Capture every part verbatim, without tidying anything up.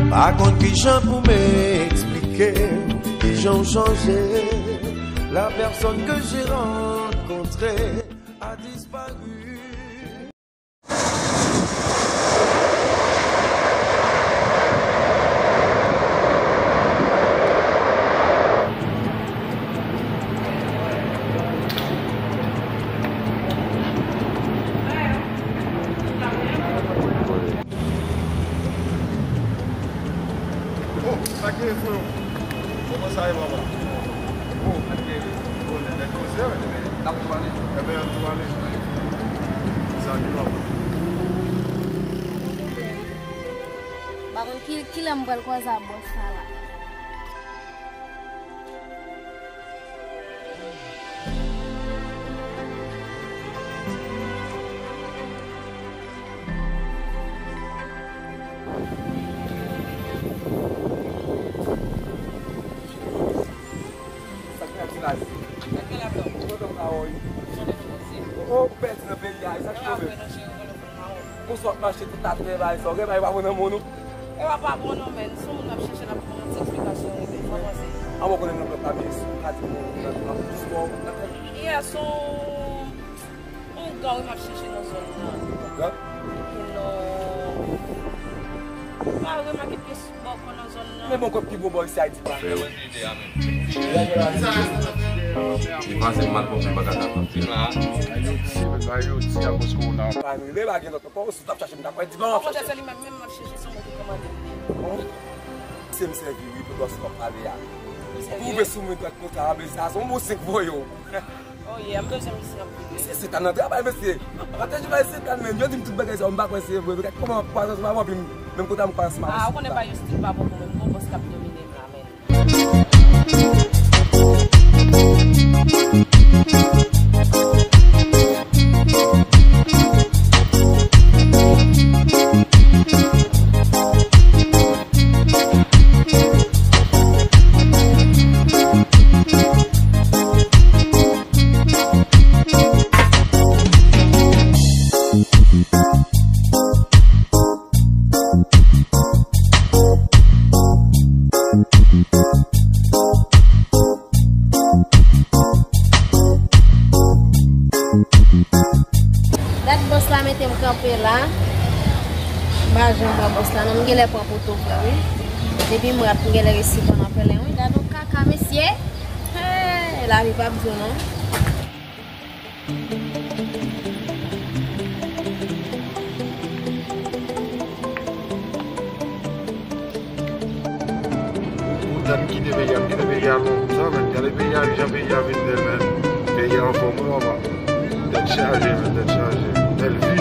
Pa konn kijan pou m eksplike w kijan w chanje. La personne que j'ai rencontrée a disparu. Oh, sa k gen, freo? Kòman sa ye, papa? Oh, sa k gen? Oh, nèg, nèg koze, wi. N ap tou ale. Enben, n ap tou ale. Sa ki, papa? M pa konn ki, kilè m pral kwaze ak bòs sa la. Sa k gen la, ti la? Sa k gen la, bro? Ou kontan pa wè, wi. Ou pèdi nan peyi a, e sa k sove. Kòman w ap mache tout atè, bay sa, ou gen bay pa bon nan men w, non? E pa pa bon, non, men. Si yon moun ap chèche l ap pran ti eksplikasyon, wi, men fò panse. An, mwen konnen nan blòk la, men si w ka di m, nan, nan, nan, Yeah, se yon, yon gang wi m ap chèche nan zòn nan. Gang? Non. M pa remake pyès bòkò nan zòn nan. Men bon, kòb ki bon bò isi a di pa. Li panse m malpwòp, li pa ka ta konte. Ayiti, men Ayiti, akoz kowona. Pa rele, pa gen lòt ankò, si w t ap chache m, ta kwè di ban. Monchè, se li menm, menm m ap chèche, se yon moun ki kòmande m. Bon. Se m sèvi, wi, pou dòs w ap pale a. Pou w sou mwen dwèt konsa, a, men sa, se yon bon senk voye w. Oh, yeah, m bezwen misye anpil, wi. Mesye, se ta nan travay, mesye. Pataje bay Setan, men. Yo di m tout bagay sa yo, m pa kwè se vre. Gad kòman kwazans pa bon, epi m, menm kote a m kwazans pa bon. Ah, ou konnen bagay yo still pa bon pou mwen. M gon bòs k ap domine m la, men. Dat bòs la mete m kanpe la. M pa janm wè bòs la, non, m genlè pran poto vre, wi. Depi m rat, m genlè resi pran nan pèlen, wi. Gade yon kaka, mesye. Hey, lavi p ap di w, non. Ou tann kite peyi a, m kite peyi a lontan, men gade peyi a, jan peyi a vin bèl, men. Peyi a anfòm, wi, papa. Tèt chaje, men, tèt chaje. Bèl vi.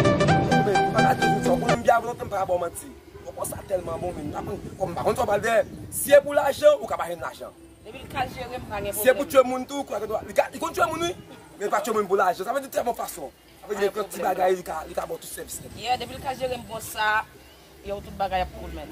Men, pa ka di w sa, ou konnen m byen avè w lontan, m pa ka ba w manti. Poko sa tèlman bon, men, m pa konn, kòm m pa konn sa w pral dèyè. Si e pou lajan, ou ka pa jwenn lajan. Depi l ka jere m, pa gen pwoblèm. Si e pou tchwe moun tou, ou ka, li ka, li konn tchwe moun, wi. Men li pa tchwe moun pou lajan. Sa vle di tèlman fason. Sa vle di, gen ti bagay, li ka, li ka ba w tout sèvis nèt. Yeah, depi l ka jere m bon sa, yo, tout bagay ap cool, man.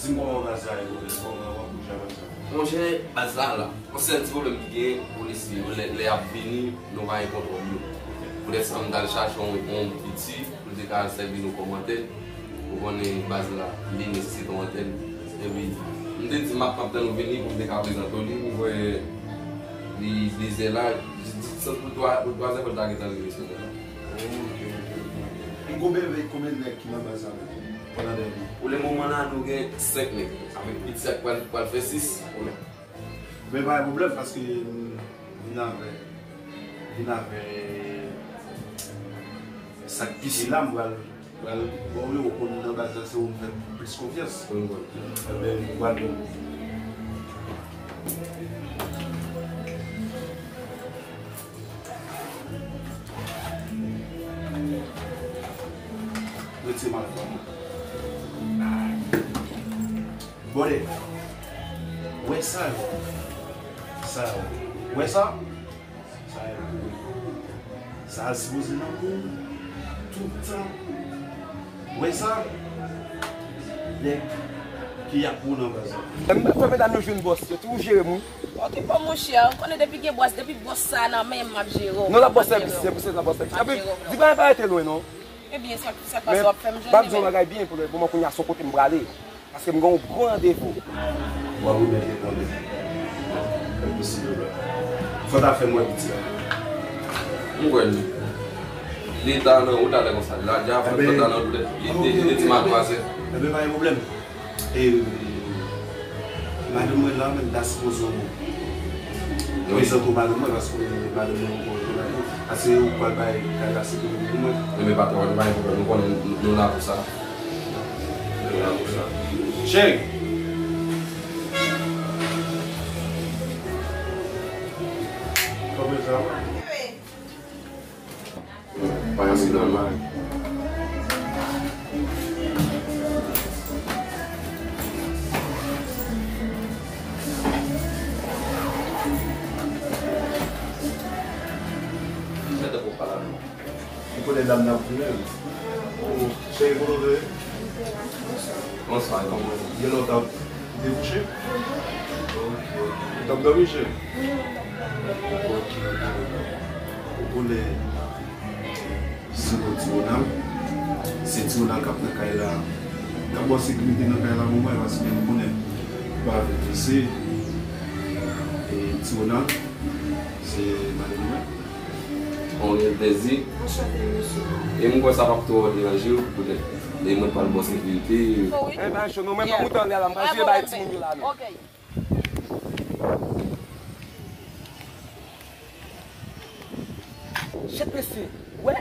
Di m kòman baz la ye, bro, èske w gen yon bout jan baz la? Monchè, baz la la. Yon sèl ti pwoblèm ki genyen, polis li yo, lè, lè y ap vini, nou pa gen kontwòl yo. Poutèt sa, m t al chache yon, yon piti, pou l te ka sèvi nou kòm antèn. Ou konnen baz la, li nesesite yon antèn. Epi, m te di, m ap, m ap tann ou vini pou m te ka prezante w li, m wè li, li plizyè la, di, di, san pou twa, pou twa zè fò l ta gentan rive sou tè la. Ok, ok, ok. M konbyen, konbyen nèg ki nan baz la menm? Pandan dènye. Pou le moman la, nou gen senk nèg. Avèk piti a k pral, pral fè sis. Men pa gen pwoblèm, paske m vin avè, vin avè, Sa k pi si la, m pral, pral, bon, wi, ou konn nan baz la, se ou m fè plis konfyans. Mwen konn. Enben, m pral. Retire malfwa. Bòdè. Wè sa yo. Sa yo. Wè sa? Sa yo. Sa a sipoze nan kou tout tan. Wè sa? Nèg ki ap pou nan baz la. M ap fè medam yo jwenn bòs, yo toujou jere m wi. Ok, bon, monchè, ou konnen depi gen bòs, depi bòs sa nan men m, m ap jere w. Non, l ap bòs sèvis, se pou se l ap bòs sèvis. Epi, di pa pa rete lwen, non. Ebyen, sa, sa k pase w ap fè m jwenn li menm? M ap di w yon bagay byen pou lè, pou mwen kounye a se yon kote m prale. Paske m gen yon gwo randevou. W ap remèt li konnen. Enposib, bro. Fò w ta fè m wè piti a. M kwè li. Li ta nan wout alè konsa. Li la dja fò l ta nan wout. Li te, li te di m a twa zè. Enben, pa gen pwoblèm. E, madanm mwen la, men m ta sipoze prezante w madanm mwen, paske madanm mwen poko retounen ankò. Ase ou pral bay kay la sekirite pou mwen. Enben, patwon, nou pa gen pwoblèm. Nou konnen nou la pou sa. Nou la pou sa. Cheri! Kòman sa va? Bagay se nòmal. Mwen konnen dam nan ap vini. Cheri, kote w ye? Bonswa, kòman w ye? Gen lontan w te kouche? Ok, ok. Ou t ap dòmi, cheri? Ok, ok. Ou konnen se pou Ti Ronald. Se Ti Ronald k ap nan kay la. N ap ba w sekirite nan kay la pou mwen, paske nou konnen pa vin blese. E Ti Ronald, se madanm mwen. On reyèl plèzi. Anchante, mesye. E m kwè sa p ap twò deranje w, poutèt e mwen pral ba w sekirite. Oh, wi. Eh ben, cho, nou menm pa moute anlè la, m pral jere bagay timoun yo la, non. Ok. Shit, mesye, wè,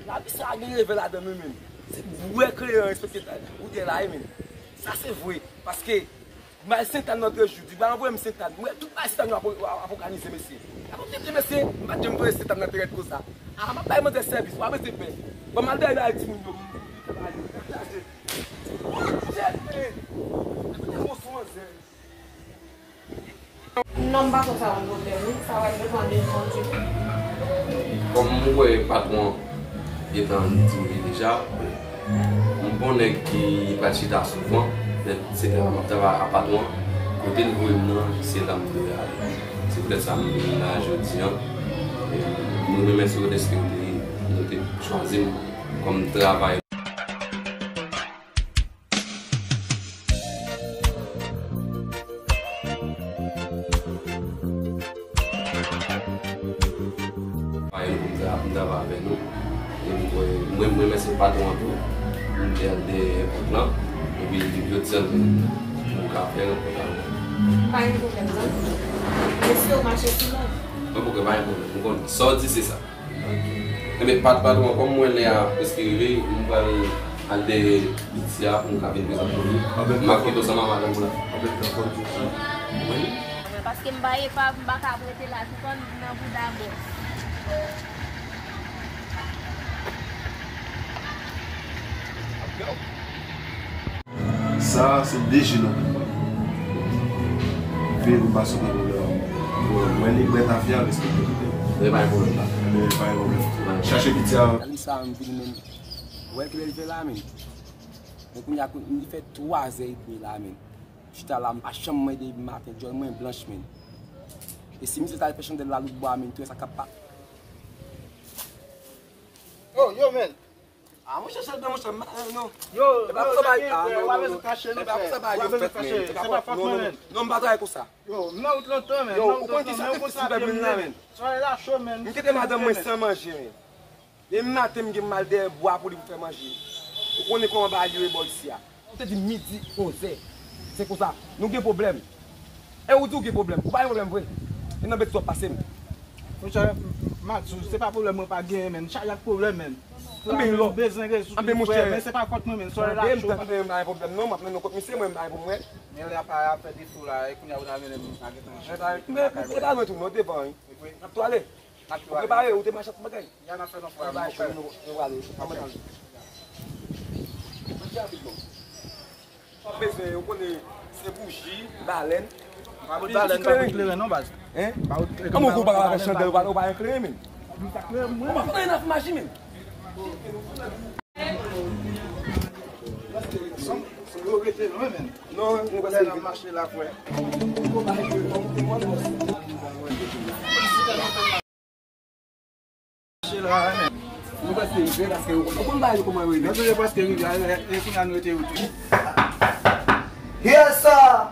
lavi sa a gen revè ladan l, wi, menm. Se vre ke yo respekte wout la, wi, menm. Sa se vre, paske m al Sentàn lòt jou, di ba anvoye m Sentàn. M wè tout bagay Sentàn yo ap, ap, ap òganize, mesye. Ap òganize, mesye, m pa t janm panse Sentàn nan te rèd konsa. A, m ap bay manzè sèvis, w ap rete pè. Bon, m al dèyè la ak timoun yo. Non, m pa kwè sa yon pwoblèm, wi. Sa va depann de kondit. Kòm m wè patwon an gentan di wi deja, m pa yon nèg ki pral chita souvan, men se travay m ap travay a patwon an, kote l voye m nan, se la m dwe ale. Se poutèt sa m vin la jodi an. E m remèsye yo dèske nou te, nou te chwazi m kòm travay. Payen pou m tra-, pou m travay avè nou. E m kwè, mwen, mwen remèsye patwon an tou. M te al dèyè pòt lan. Epi, jodi a, m ka fè rankont avè l. Pa gen pwoblèm, non. Mesye, w mache sou mwen. Mwen poko pa gen pwoblèm. M konn sa w di, se sa. Enben, pat-, patwon, kòm m wè lè a prèske rive, m pral al dèyè piti a pou m ka vin prezante w li. M ap kite w ansanm ak madanm ou la. Anben, fò di w sa. Wi. Paske m pa epav, m pa ka ap rete la toutan nan bouda bòs. Sa a se de je nan men mwen. Veye pou m pa sot nan pwoblèm. Mwen li bwè tafya, respekte tout. Men pa gen pwoblèm la. Men pa gen pwoblèm. Chache piti a. Gade sa, m vin menm. Wè kilè l fè la, men. Men kounye a, li fè twa zè edmi la, men. Chita la, m pa janm mwen depi maten, djòl mwen blanch, men. E si misye ta al fè chandèl la lout bò a, men, tou sa k ap pa. Oh, yo, men. Ah, monchè, sèlman, monchè, m, eh, non. Yo, e pa konsa bagay, ah, non, non, non. E pa konsa bagay yo fèt, men. E pa konsa, non, non, non. Non, m pa travay konsa. Yo, m nan wout lontan, men. Yo, ou konn ki sakrifis m fè, men, la, men. Solèy la cho, men. M kite madanm mwen san manje, men. Depi maten, m gen m al dèyè bwa pou li pou fè manje. Ou konnen kòman bagay yo ye bò isi a. Ou te di midi, onzè. Se konsa. Nou gen pwoblèm. E ou di w gen pwoblèm. Ou pa gen pwoblèm vre. E nan betiz w ap pase m. Monchè, m a di w, se pa pwoblèm mwen pa genyen, men. Chaje ak pwoblèm, men. Anben, lò. Bezwen resous, anben, monchè, men se pa fòt mwen, men sòlè la cho. Tande, m pa gen pwoblèm non, m ap mennen w kot misye, mwen, m pa gen pwoblèm. Men lè a pa fè defo la, e kounye a ou ta mennen m pa gentan. Men, men, e pa lwen tou non, devan, wi. N ap tou ale. Ou prepare, ou te mache ak bagay. Ya n ap fè nan fwa, monchè. Nou, nou prale. Anben, anben. Anben, rapidman. Pa bezwen, ou konnen se bouji, balèn. Pa bout balèn, pa bout kleren non, baz. Hein? Pa bout kleren. Kòman ou pa ka fè chandèl, ou pa, ou pa gen kleren, men? Ou pa konnen nan fè maji, men. Son, son yo rete lwen, men. Non, nou pa se mache la, frè. Mache la, men. Nou prèske rive, paske ou konn bagay yo kòman yo rive. Nou prèske rive, e, e, e kounye a nou rete yo tou. Yes, sir!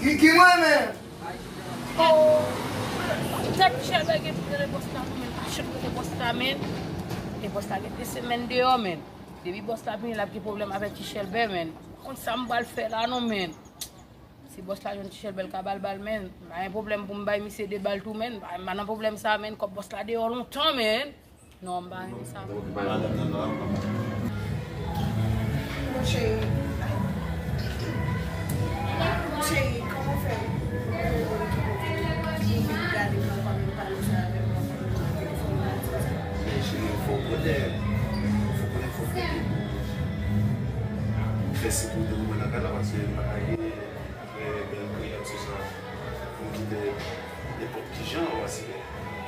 Ki, ki mwen menm? Oh! Tèt chèlbè gen pou rele bòs la, non, men pa janm rele bòs la, men. E bòs la gen de semèn deyò, men. Depi bòs la vini, l ap gen pwoblèm avèk ti chèlbè, men. Pa konn sa m pral fè la, non, men. Si bòs la jwenn ti chèlbè, l ka ba l, ba l, men. M pa gen pwoblèm pou m bay misye de bal tou, men. M pa, m pa nan pwoblèm sa, men. Kòb bòs la deyò lontan, men. Non, m pa renmen sa. Mon chéri, ay. Mon chéri, kòman w fè? Ou vin gade m nan kòm m pale sa avè w nan telefòn la, di sa. Men cheri, fò w konnen, fò w konnen, fò w konnen pou fè sekirite pou mwen nan kay la, paske m pa ka gen trè bèl kreyè sou sa. Pou m kite nenpòt ki jan, paske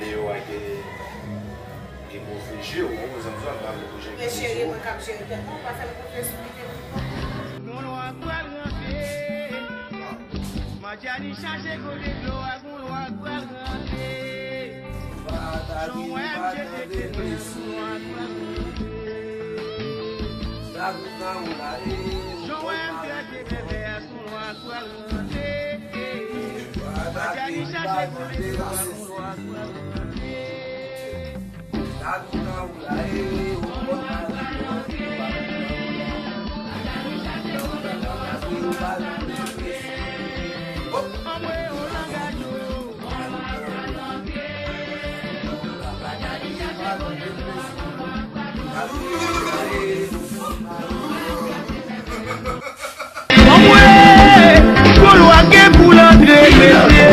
deyò a gen, gen move je, ou konprann sa m di w, al ba move je. Men cheri, mwen k ap jere tèt mwen, ou pa fè m konfyans, ou kite m. Gon lwa k pral rantre. Madjani chache kote dlo a, gon lwa k pral rantre. Jan w wè m jete tèt mwen, gon lwa k pral rantre. Jan w wè m trete bèbè a, gon lwa k pral rantre. Madjani chache kote dlo a, gon lwa k pral rantre. Anmwe, gon lwa gen pou l antre, mesye.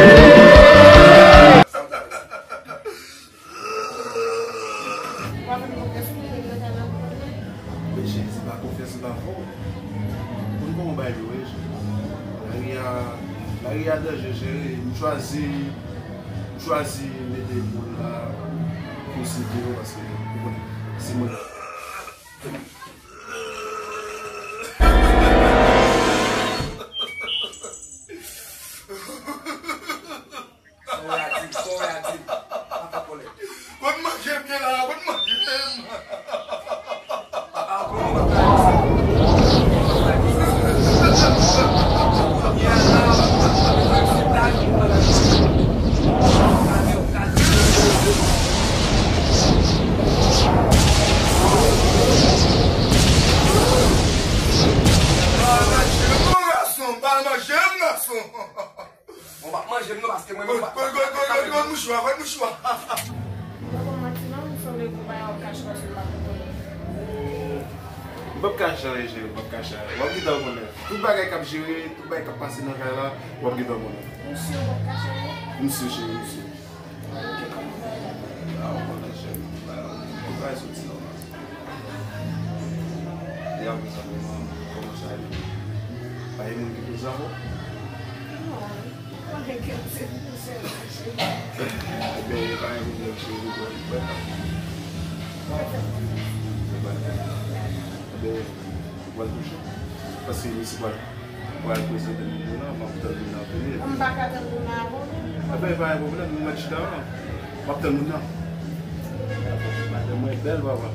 Mesye, se pa konfyans m pa fè w. Ou konn kòman bagay yo ye, cheri. Lari a, lari a danje, cheri. M chwazi, m chwazi mete moun la pou siveye w, paske ou konnen, si moun Sa w wè a di m, sa w wè a di m. Pa fè kòlè. Bon manje m ye la, bon manje m. Bon, pa manje m, gason. Bon, m ap manje m non, paske mwen menm pa. Gòt, gòt, gòt, gòt, gòt, mouchwa, gòt, mouchwa. Ou pa konn manti non, ou sanble gon bagay w ap kache paske m pa konn konnen. M p ap kache anyen, cheri, m p ap kache anyen. W ap gentan konnen. Tout bagay k ap jere, tout bagay k ap pase nan kay la, w ap gentan konnen. Ou si w p ap kache anyen? M si, cheri, m si. Ok, kòman bagay la? Ah, ou konnen, cheri, tout bagay soti nòmal. E apre sa, kòman, kòman sa ye? Pa gen moun ki prezan ankò? Non, pa gen kè m se pou sèl mwen, cheri. Ebyen, pa gen pwoblèm, cheri, nou pral, nou pral. Ebyen, ou pral kouche? Paske misye pral, pral prezante moun yo la, m ap tann moun nan vini. M pa ka tann moun nan avan ou menm? Ebyen, pa gen pwoblèm, nou mèt chita la. M ap tann moun nan. Madanm mwen bèl, papa.